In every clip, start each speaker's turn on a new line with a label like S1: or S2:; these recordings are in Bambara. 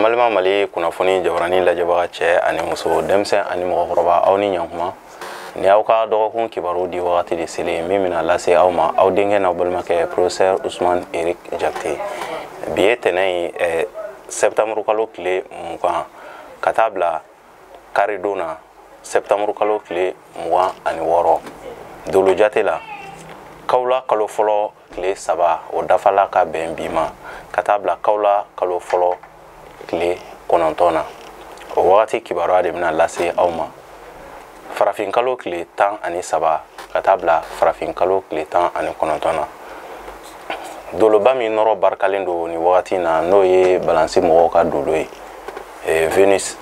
S1: An balima Mali kunnafoni jabarani lajɛbaga cɛ ani muso, denmisɛn ani mɔgɔkɔrɔba, aw ni ɲankuma. Ni aw ka dɔgɔkun kibaru di wagati de selen min bɛna lase aw ma, aw denkɛ n'aw balimakɛ professeur Ousmane Eric Jakite. Bi ye tɛnɛn ye, septembre kalo tile 20, ka taa bila karidon na, septembre kalo tile 26. Dolo jate la, kawula kalo fɔlɔ tile 3, o dafala ka bɛn bi ma, ka taa bila kawula kalo fɔlɔ tile 9 na. O wagati kibaruya de bɛna lase aw ma. Farafin kalo tile 13 ka taa bila farafin kalo tile 19 na. Doloba min nɔrɔ barikalen don nin wagati in na, n'o ye balansi mɔgɔw ka dolo ye, Venus.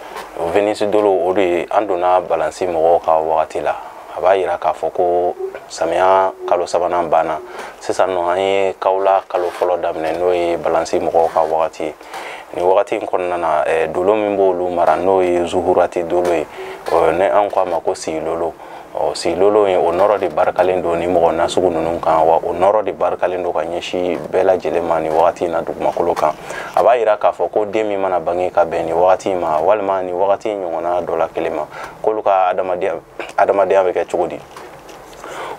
S1: Venus dolo, o de ye an donna balansi mɔgɔw ka wagati la. A b'a yira k'a fɔ ko samiya kalo sabanan banna sisan nɔ, an ye kawula kalo fɔlɔ daminɛ, n'o ye balansi mɔgɔw ka wagati ye. Nin wagati in kɔnɔna na, dolo min b'olu mara, n'o ye zuhurati dolo ye, ni an ko a ma ko sigilolo. Ɔ sigilolo in, o nɔrɔ de barikalen don ni mɔgɔ nasugu ninnu kan, wa o nɔrɔ de barikalen don ka ɲɛsin bɛɛ lajɛlen ma nin wagati in na dugumakolo kan. A b'a yira k'a fɔ ko den min mana bange ka bɛn nin wagati in ma, walima nin wagati in ɲɔgɔnna dɔ la kelen ma, k'olu ka adamadenya bɛ kɛ cogo di,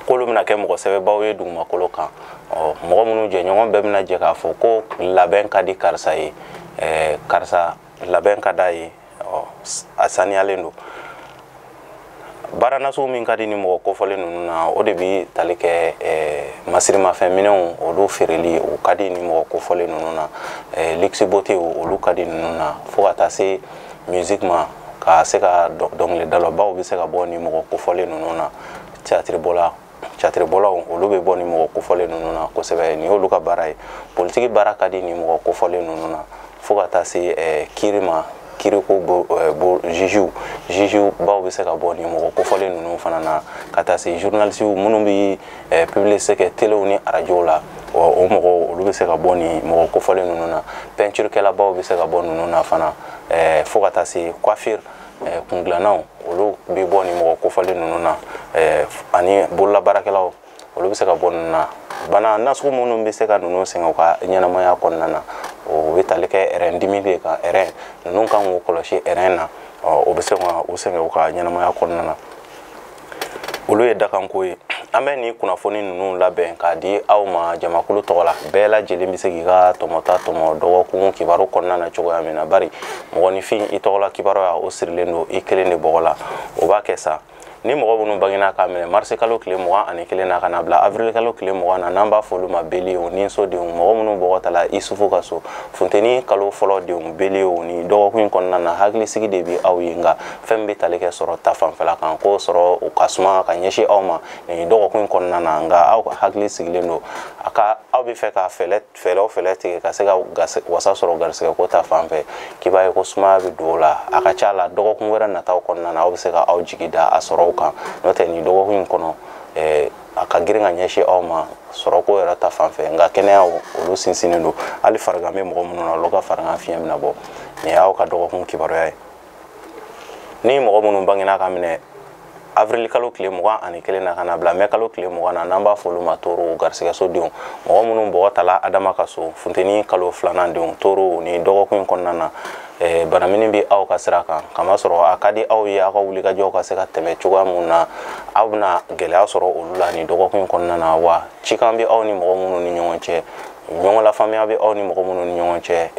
S1: k'olu bɛna kɛ mɔgɔ sɛbɛbaw ye dugumakolo kan. Ɔ mɔgɔ minnu jɛɲɔgɔn bɛɛ bɛna jɛ k'a fɔ ko labɛn ka di karisa ye, karisa labɛn ka d'a ye, ɔ a saniyalen don. Baara nasugu min ka di ni mɔgɔ kofɔlen ninnu na, o de bi tali kɛ masirimafɛn minɛnw, olu feereli, o ka di ni mɔgɔ kofɔlen ninnu na. Luxe beauté, olu ka di ninnu na, fo ka taa se musique ma, ka se ka dɔnkilidalabaw bɛ se ka bɔ ni mɔgɔ kofɔlen ninnu na. Théâtre bɔlaw, olu bɛ bɔ ni mɔgɔ kofɔlen ninnu na kosɛbɛ. Nin y'olu ka baara ye. Politiki baara ka di ni mɔgɔ kofɔlen ninnu na, fo ka taa se kiiri ma, kiiriko bo, juge baw bɛ se ka bɔ nin mɔgɔ kofɔlen ninnu fana na, ka taa se journaliste minnu bɛ publicité kɛ telew ni arajow la, o mɔgɔw, olu bɛ se ka bɔ nin mɔgɔ kofɔlen ninnu na. Peinture kɛlabaw bɛ se ka bɔ ninnu na fana, fo ka taa se coiffure, kundilannaw, olu bɛ bɔ nin mɔgɔ kofɔlen ninnu na, ani bololabaarakɛlaw, olu bɛ se ka bɔ ninnu na. Bana nasugu minnu bɛ se ka ninnu sɛgɛn u ka ɲɛnamaya kɔnɔna na, o bɛ tali kɛ rein dimi de kan. Rein ninnu kan k'u kɔlɔsi rein na, o bɛ se ka u sɛgɛn u ka ɲɛnamaya kɔnɔna na. Olu ye dakanko ye. An bɛ nin kunnafoni ninnu labɛn k'a di aw ma jamakulu tɔgɔ la. Bɛɛ lajɛlen bɛ se k'i ka tɔmɔta tɔmɔ dɔgɔkun kibaru kɔnɔna na cogoya min na, bari mɔgɔninfin, i tɔgɔla kibaruya, o sirilen don i kelen de bɔgɔ la. O b'a kɛ sa ni mɔgɔ minnu bangena k'a minɛ marisi kalo tile 21 na ka na bila avril kalo tile 20 na, n'an b'a fɔ olu ma bélier ni so denw, mɔgɔ minnu bɔgɔ tala Isufu ka so, funteni kalo fɔlɔ denw, bélier, ni dɔgɔkun in kɔnɔna na, hakilisigi de bɛ aw ye. Nka fɛn bɛ tali kɛ sɔrɔ ta fanfɛla kan, k'o sɔrɔ o ka suma ka ɲɛsin aw ma nin dɔgɔkun in kɔnɔna na. Nka aw ka hakili sigilen don a ka aw bɛ fɛ ka fɛlɛ fɛlɛ o fɛlɛ tigɛ ka se ka wasa sɔrɔ garisɛgɛ ko ta fan fɛ, k'i b'a ye ko sumaya bɛ don o la. A ka ca la, dɔgɔkun wɛrɛ nataw kɔnɔna na, aw bɛ se ka aw jigi da a sɔrɔw kan. N'o tɛ, nin dɔgɔkun in kɔnɔ, a ka girin ka ɲɛsin aw ma sɔrɔko yɛrɛ ta fan fɛ. Nka kɛnɛya, olu sinsinnen don. Hali farigan bɛ mɔgɔ minnu na, olu ka farigan fiɲɛ bɛna bɔ. Nin y'aw ka dɔgɔkun kibaruya ye. Ni mɔgɔ minnu bangena ka minɛ avril kalo tile 21 na ka na bila mɛ kalo tile 20 na, n'an b'a fɔ olu ma toro, garisɛgɛso denw, mɔgɔ minnu bɔgɔ tala Adama ka so, funteni kalo filanan denw, toro, ni dɔgɔkun in kɔnɔna na, banamini bɛ aw ka sira kan, kamasɔrɔ a ka di aw ye aw ka wulikajɔw ka se ka tɛmɛ cogoya mun na, aw bɛna gɛlɛya sɔrɔ olu la nin dɔgɔkun in kɔnɔna na. Wa cikan bɛ aw ni mɔgɔ minnu ni ɲɔgɔn cɛ, ɲɔgɔn lafaamuya bɛ aw ni mɔgɔ minnu ni ɲɔgɔn cɛ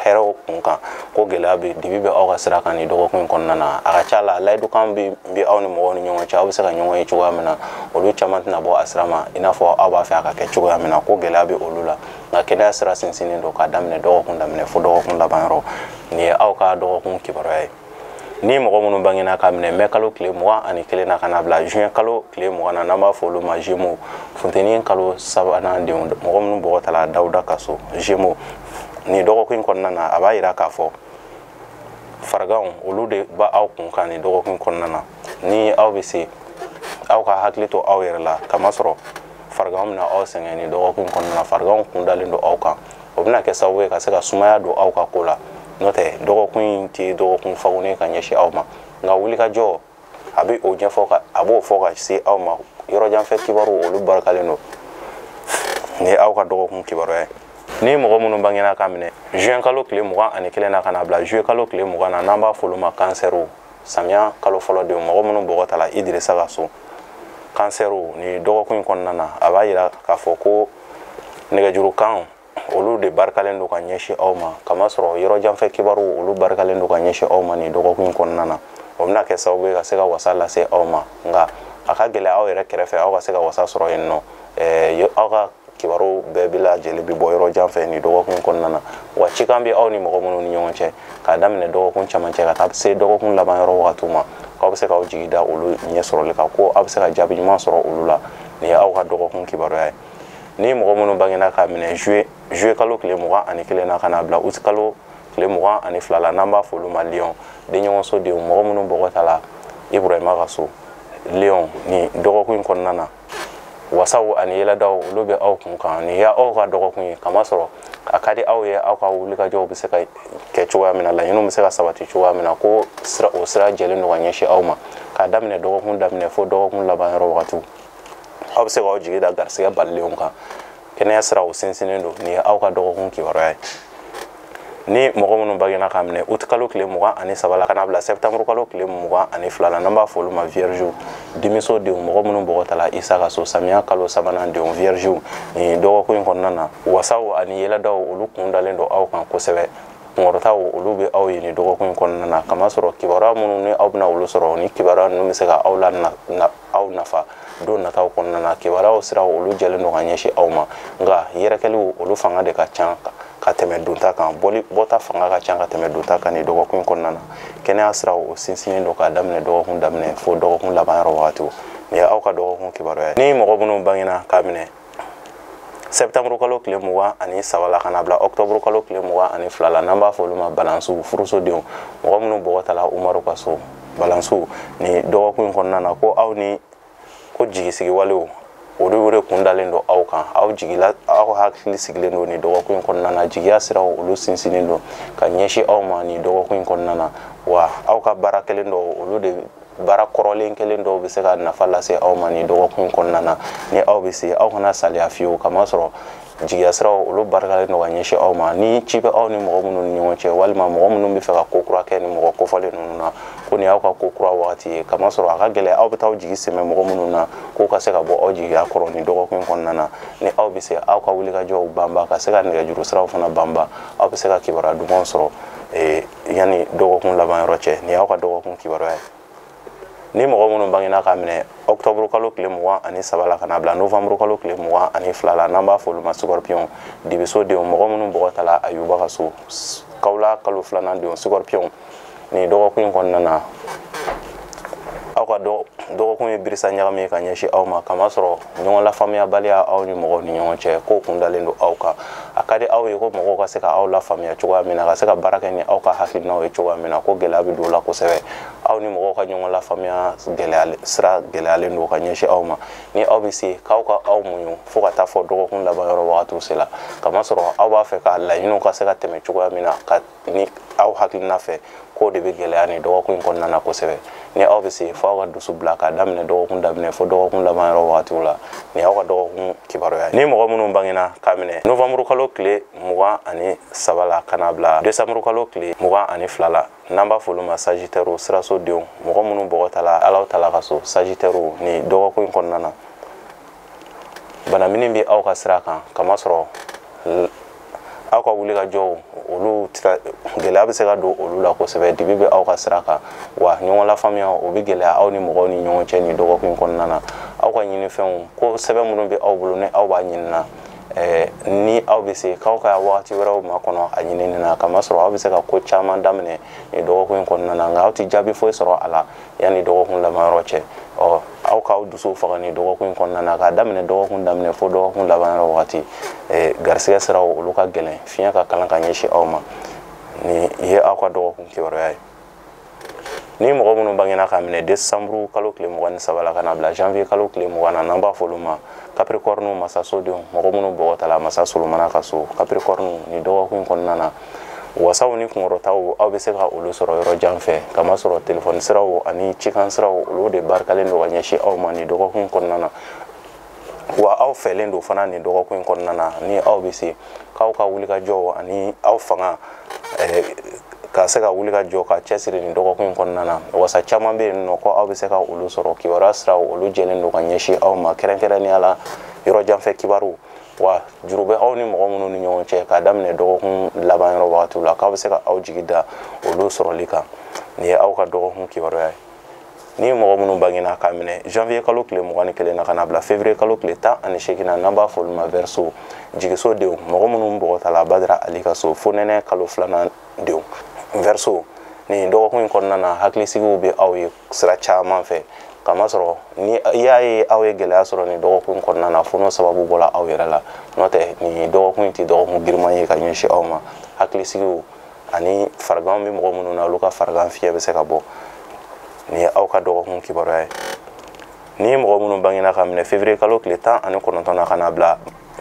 S1: hɛrɛw kun kan, ko gɛlɛya bɛ, dibi bɛ aw ka sira kan nin dɔgɔkun in kɔnɔna na. A ka ca la, layidukan bɛ aw ni mɔgɔw ni ɲɔgɔn cɛ, aw bɛ se ka ɲɔgɔn ye cogoya min na, olu caman tɛna bɔ a sira ma i n'a fɔ aw b'a fɛ a ka kɛ cogoya min na. Ko gɛlɛya bɛ olu la, nka kɛnɛya sira sinsinnen don k'a daminɛ dɔgɔkun daminɛ fo dɔgɔkun laban yɔrɔ. Nin ye aw ka dɔgɔkun kibaruya ye. Ni mɔgɔ minnu bangena ka minɛ mɛ kalo tile 21 na ka na bila juin kalo tile 20 na, n'an b'a fɔ olu ma Gémeaux, funteni kalo sabanan denw, mɔgɔ minnu bɔgɔ tala Dawuda ka so, Gémeaux, nin dɔgɔkun in kɔnɔna na, a b'a yira k'a fɔ fariganw, olu de b'a aw kun kan nin dɔgɔkun kɔnɔna na. Ni aw bɛ se, aw ka hakili to aw yɛrɛ la, kamasɔrɔ fariganw bɛna aw sɛgɛn nin dɔgɔkun kɔnɔna na. Fariganw kun dalen don aw kan, o bɛna kɛ sababu ye ka se ka sumaya don aw ka ko la. N'o tɛ, dɔgɔkun in tɛ dɔgɔkun fagunnen ka ɲɛsin aw ma, nka wulikajɔ, a bɛ o ɲɛfɔ ka a b'o fɔ ka se aw ma. Yɔrɔjanfɛ kibaru, olu barikalen don. Nin ye aw ka dɔgɔkun kibaruya ye. Ni mɔgɔ minnu bangena ka minɛ juin kalo tile 21 na ka na bila juillet kalo tile 20 na, n'an b'a fɔ olu ma kansɛriw, samiya kalo fɔlɔ denw, mɔgɔ minnu bɔgɔ ta la Idirisa ka so, kansɛriw ni dɔgɔkun in kɔnɔna na, a b'a yira k'a fɔ ko nɛgɛjuru kan olu de barikalen don ka ɲɛsin aw ma, kamasɔrɔ yɔrɔ janfɛ kibaru olu barikalen don ka ɲɛsin aw ma nin dɔgɔkun in kɔnɔna na. O bɛna kɛ sababu ye ka se ka wasa lase aw ma, nka a ka gɛlɛn aw yɛrɛ kɛrɛfɛ aw ka se ka wasa sɔrɔ yen nɔ. Aw ka kibaru bɛɛ bi lajɛlen bi bɔ yɔrɔ jan fɛ nin dɔgɔkun kɔnɔna na. Wa cikan bɛ aw ni mɔgɔ minnu ni ɲɔgɔn cɛ k'a daminɛ dɔgɔkun camancɛ ka taa se dɔgɔkun laban yɔrɔ wagatiw ma, k'aw bɛ se k'aw jigi da olu ɲɛ sɔrɔli kan, ko aw bɛ se ka jaabi ɲuman sɔrɔ olu la. Nin ye aw ka dɔgɔkun kibaruya ye. Ni mɔgɔ minnu bangena k'a minɛ juillet kalo tile 21 na ka na bila août kalo tile 22 la, n'an b'a fɔ olu ma Lion, denɲɔgɔnso denw, mɔgɔ minnu bɔgɔ ta la Iburahima ka so, Lion, nin dɔgɔkun in kɔnɔna na, wasaw ani yɛlɛdaw olu bɛ aw kun kan. Nin y'aw ka dɔgɔkun ye, kamasɔrɔ a ka di aw ye aw ka wulikajɔw bɛ se ka kɛ cogoya min na, laɲiniw bɛ se ka sabati cogoya min na, ko o sira jɛlen don ka ɲɛsin aw ma. K'a daminɛ dɔgɔkun daminɛ fo dɔgɔkun laban yɔrɔ wagatiw, aw bɛ se k'aw jigi da garisɛgɛ balilenw kan. Kɛnɛya siraw sinsinnen don. Nin ye aw ka dɔgɔkun kibaruya ye. Ni mɔgɔ minnu bangena k'a minɛ août kalo tile 23 la ka na bila septembre kalo tile 22 la, n'an b'a fɔ olu ma vierge, dimiso denw, mɔgɔ minnu bɔgɔ ta la Isa ka so, samiya kalo sabanan denw, vierge, nin dɔgɔkun in kɔnɔna na, wasaw ani yɛlɛdaw olu kun dalen don aw kan kosɛbɛ. Kunkɔrɔtaw olu bɛ aw ye nin dɔgɔkun in kɔnɔna na, kamasɔrɔ kibaruya minnu ni aw bɛna olu sɔrɔ, ni kibaruya ninnu bɛ se ka aw la aw nafa don nataw kɔnɔna na. Kibaruyaw siraw olu jɛlen don ka ɲɛsin aw ma, nka yɛrɛkɛliw olu fanga de ka ca ka tɛmɛ donta kan, bɔta fanga ka ca ka tɛmɛ donta kan nin dɔgɔkun in kɔnɔna na. Kɛnɛya siraw o sinsinnen don k'a daminɛ dɔgɔkun daminɛ fo dɔgɔkun laban yɔrɔ wagatiw. Nin ye aw ka dɔgɔkun kibaruya ye. Ni mɔgɔ minnu bangena k'a minɛ septembre kalo tile 23 la ka na bila octobre kalo tile 22 la, n'an b'a fɔ olu ma balansiw, furusodenw, mɔgɔ minnu bɔgɔ ta la Umaru ka so, balansiw, nin dɔgɔkun in kɔnɔna na, ko aw ni ko jigisigi walew olu de kun dalen don aw kan, aw jigila, aw hakili sigilen don nin dɔgɔkun in kɔnɔna na. Jigiya siraw olu sinsinnen don ka ɲɛsin aw ma nin dɔgɔkun in kɔnɔna na. Wa aw ka baara kelen dɔw olu de baara kɔrɔlen kelen dɔw bɛ se ka nafa lase aw ma nin dɔgɔkun kɔnɔna na. Ni aw bɛ se, aw kana saliya fiyewu, kamasɔrɔ jigiya siraw olu barikalen don ka ɲɛsin aw ma. Ni ci bɛ aw ni mɔgɔ minnu ni ɲɔgɔn cɛ, walima mɔgɔ minnu bɛ fɛ ka ko kura kɛ ni mɔgɔ kofɔlen ninnu na, ko nin y'aw ka ko kura wagati ye, kamasɔrɔ a ka gɛlɛn aw bɛ taa aw jigi sɛmɛ mɔgɔ minnu na k'u ka se ka bɔ aw jigiya kɔrɔ nin dɔgɔkun kɔnɔna na. Ni aw bɛ se, aw ka wulikajɔw banba, ka se ka nɛgɛjuru siraw fana banba, aw bɛ se ka kibaruya dumanw sɔrɔ yanni dɔgɔkun laban yɔrɔ cɛ. Nin y'aw ka dɔgɔkun kibaruya ye. Ni mɔgɔ minnu bangena k'a minɛ octobre kalo tile 23 la ka na bila novembre kalo tile 22 la, n'an b'a fɔ olu ma scorpion, dibiso denw, mɔgɔ minnu bɔgɔ ta la Ayuba ka so, kawula kalo filanan denw, scorpion, nin dɔgɔkun in kɔnɔna na, aw ka dɔgɔkun ye birisa ɲagami ye ka ɲɛsin aw ma, kamasɔrɔ ɲɔgɔn lafaamuyabaliya aw ni mɔgɔw ni ɲɔgɔn cɛ, ko kun dalen don aw kan. A ka di aw ye ko mɔgɔw ka se ka aw lafaamuya cogoya min na, ka se ka baara kɛ ni aw ka hakilinaw ye cogoya min na, ko gɛlɛya bɛ don o la kosɛbɛ. Aw ni mɔgɔw ka ɲɔgɔn lafaamuya gɛlɛya sira gɛlɛyalen don ka ɲɛsin aw ma. Ni aw bɛ se k'aw ka aw muɲu fo ka taa fɔ dɔgɔkun laban yɔrɔ wagatiw se la, kamasɔrɔ aw b'a fɛ ka laɲiniw ka se ka tɛmɛ cogoya min na ka ni aw hakilina fɛ, k'o de bɛ gɛlɛya nin dɔgɔkun in kɔnɔna na kosɛbɛ. Ni aw bɛ se, fo aw ka dusu bila k'a daminɛ dɔgɔkun daminɛ fo dɔgɔkun laban yɔrɔ wagatiw la. Nin y'aw ka dɔgɔkun kibaruya ye. Ni mɔgɔ minnu bangena k'a minɛ novembre kalo tile 23 la ka na bila décembre kalo tile 22 la, n'an b'a fɔ olu ma sagittaire, siraso denw, mɔgɔ minnu bɔgɔ ta la Alaw ta la ka so, sagittaire, nin dɔgɔkun in kɔnɔna na, bana minnu bɛ aw ka sira kan, kamasɔrɔ aw ka wulikajɔw olu gɛlɛya bɛ se ka don olu la kosɛbɛ. Dibi bɛ aw ka sira kan, wa ɲɔgɔn lafaamuya o bɛ gɛlɛya aw ni mɔgɔw ni ɲɔgɔn cɛ nin dɔgɔkun in kɔnɔna na. Aw ka ɲinifɛnw, ko sɛbɛn minnu bɛ aw bolo ni aw b'a ɲinina, ni aw bɛ se k'aw ka wagati wɛrɛw makɔnɔ a ɲinini na, kamasɔrɔ aw bɛ se ka ko caman daminɛ nin dɔgɔkun in kɔnɔna na, nka aw tɛ jaabi foyi sɔrɔ a la yanni dɔgɔkun laban yɔrɔ cɛ. Ɔ aw k'aw dusu faga nin dɔgɔkun in kɔnɔna na, k'a daminɛ dɔgɔkun daminɛ fo dɔgɔkun laban yɔrɔ wagati. Garisɛgɛ siraw olu ka gɛlɛn, fiɲɛ ka kalan ka ɲɛsin aw ma. Nin ye aw ka dɔgɔkun kibaruya ye. Ni mɔgɔ minnu bangena k'a minɛ décembre kalo tile 23 la ka na bila janvier kalo tile 20 na, n'an b'a fɔ olu ma capricorne, masasodenw, mɔgɔ minnu bɔgɔ ta la masa Solomana ka so, capricorne, nin dɔgɔkun in kɔnɔna na, wasaw ni kunkɔrɔtaw aw bɛ se ka olu sɔrɔ yɔrɔ jan fɛ, kamasɔrɔ telefɔni siraw ani cikan siraw olu de barikalen don ka ɲɛsin aw ma nin dɔgɔkun kɔnɔna na. Wa aw fɛlen don fana nin dɔgɔkun in kɔnɔna na, ni aw bɛ se k'aw ka wulikajɔ ani aw fanga ka se ka wulikajɔ ka cɛsiri nin dɔgɔkun in kɔnɔna na. Wasa caman bɛ yen nɔ ko aw bɛ se ka olu sɔrɔ, kibaruya siraw olu jɛlen don ka ɲɛsin aw ma, kɛrɛnkɛrɛnnenya la yɔrɔ janfɛ kibaru. Wa juru bɛ aw ni mɔgɔ minnu ni ɲɔgɔn cɛ k'a daminɛ dɔgɔkun laban yɔrɔ wagatiw la, k'aw bɛ se ka aw jigi da olu sɔrɔli kan. Nin ye aw ka dɔgɔkun kibaruya ye. Ni mɔgɔ minnu bangena k'a minɛ janvier kalo tile 21 na ka na bila février kalo tile 18 na, n'an b'a fɔ olu ma Verseau, jigiso denw, mɔgɔ minnu bɔgɔtala Badara Ali ka so, fonɛnɛ kalo 2nan denw. Verseau, nin dɔgɔkun in kɔnɔna na, hakilisigiw bɛ aw ye sira caman fɛ, kamasɔrɔ ni i y'a ye aw ye gɛlɛya sɔrɔ nin dɔgɔkun kɔnɔna na, fo n'o sababu bɔra aw yɛrɛ la. N'o tɛ nin dɔgɔkun in tɛ dɔgɔkun girinman ye ka ɲɛsin aw ma. Hakilisigiw ani farigan bɛ mɔgɔ minnu na, olu ka farigan fiɲɛ bɛ se ka bɔ. Nin ye aw ka dɔgɔkun kibaruya ye. Ni mɔgɔ minnu bangena ka minɛ février kalo tile 19 na ka na bila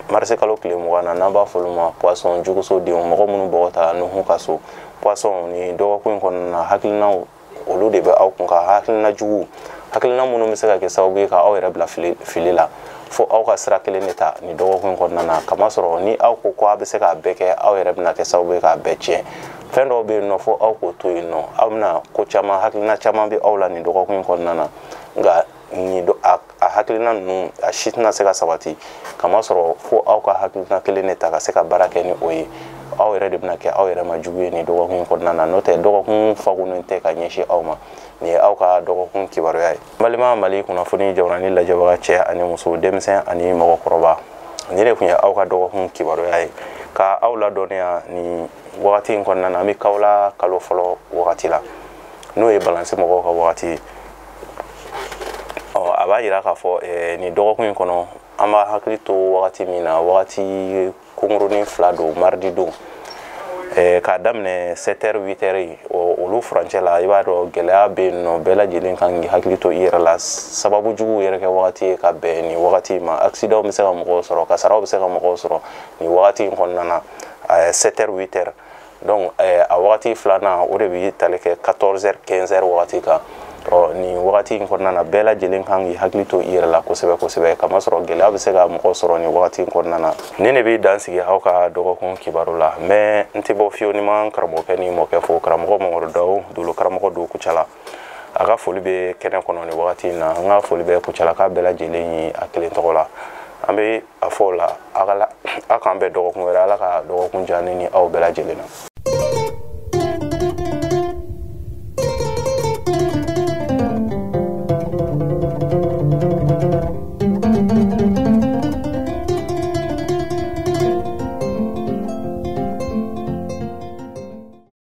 S1: mars kalo tile 20 na, n'an b'a fɔ olu ma Poisson, juguso denw, mɔgɔ minnu bɔgɔ ta Nuhu ka so. Poisson, nin dɔgɔkun in kɔnɔna na, hakilinaw olu de bɛ aw kun kan, hakilina jugu, hakilina minnu bɛ se ka kɛ sababu ye ka aw yɛrɛ bila fili la, fo aw ka sira kelen de ta nin dɔgɔkun in kɔnɔna na. Kamasɔrɔ ni aw ko ko aw bɛ se k'a bɛɛ kɛ, aw yɛrɛ bɛna kɛ sababu ye k'a bɛɛ tiɲɛ. Fɛn dɔw bɛ yen nɔ, fo aw k'o to yen nɔ. Aw bɛna ko caman, hakilina caman bɛ aw la nin dɔgɔkun in kɔnɔna na, nka nin a hakilina ninnu a si tɛna se ka sabati, kamasɔrɔ fo aw ka hakilina kelen de ta ka se ka baara kɛ ni o ye. Aw yɛrɛ de bɛna kɛ aw yɛrɛ ma jugu ye nin dɔgɔkun in kɔnɔna na. N'o tɛ dɔgɔkun fagunnen tɛ ka ɲɛsin aw ma. Nin ye aw ka dɔgɔkun kibaruya ye. Balima Mali kunnafoni jabarani lajɛbaga cɛ ani muso, denmisɛn ani mɔgɔkɔrɔba, nin de tun ye aw ka dɔgɔkun kibaruya ye. Ka aw ladɔnniya nin wagati in kɔnɔna na, an bɛ kawula kalo fɔlɔ wagati la, n'o ye balansi mɔgɔw ka wagati ye. Ɔ a b'a yira k'a fɔ nin dɔgɔkun in kɔnɔ, an b'a hakili to wagati min na, wagati kunkurunin 2 don, mardi don, k'a daminɛ 7h 8h olu furancɛ la, i b'a dɔn gɛlɛya bɛ yen nɔ, bɛɛ lajɛlen kan k'i hakili to i yɛrɛ la. Sababu juguw yɛrɛ kɛ wagati ye ka bɛn nin wagati ma. Accident bɛ se ka mɔgɔw sɔrɔ, kasaraw bɛ se ka mɔgɔw sɔrɔ nin wagati in kɔnɔna na, 7h 8h. Donc a wagati filanan o de bɛ tali kɛ 14h 15h wagati kan. Ɔ nin wagati in kɔnɔna na, bɛɛ lajɛlen kan k'i hakili to i yɛrɛ la kosɛbɛ kosɛbɛ, kamasɔrɔ gɛlɛya bɛ se ka mɔgɔ sɔrɔ nin wagati in kɔnɔna na. Nin de bɛ dan sigi aw ka dɔgɔkun kibaru la. Mɛ n tɛ bɔ fiyewu ni ma karamɔgɔkɛ ni mɔkɛ fo, karamɔgɔ Mamadu Dawu, dolo karamɔgɔ don Kucala. A ka foli bɛ kɛnɛ kɔnɔ nin wagati in na. N ka foli bɛ Kucalaka bɛɛ lajɛlen ye a kelen tɔgɔ la. An bɛ a fɔ o la, aw k'an bɛn dɔgɔkun wɛrɛ. Ala ka dɔgɔkun diya ne ni aw bɛɛ lajɛlen na.